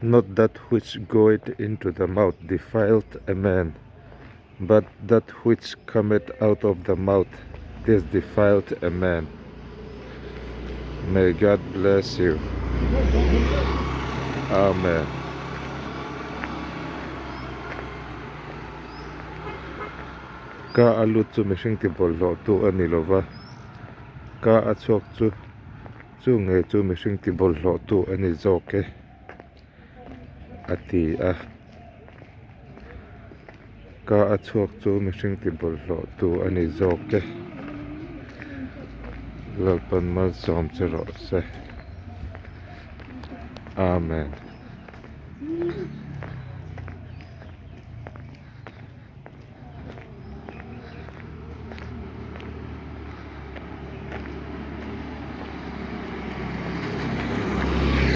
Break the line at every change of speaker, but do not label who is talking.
Not that which goeth into the mouth defileth a man, but that which cometh out of the mouth, this defileth a man. May God bless you. Amen. Ka a lut chu mihring ti bawlhhlawh tu a ni lova, ka a chhuak chu Chu ngei chu mihring ti bawlhhlawh tu a ni zawk e a ti a, ka a chhuak chu mihring ti bawlhhlawh tu a ni zawk e, Lalpan malsawm che rawh se Amen.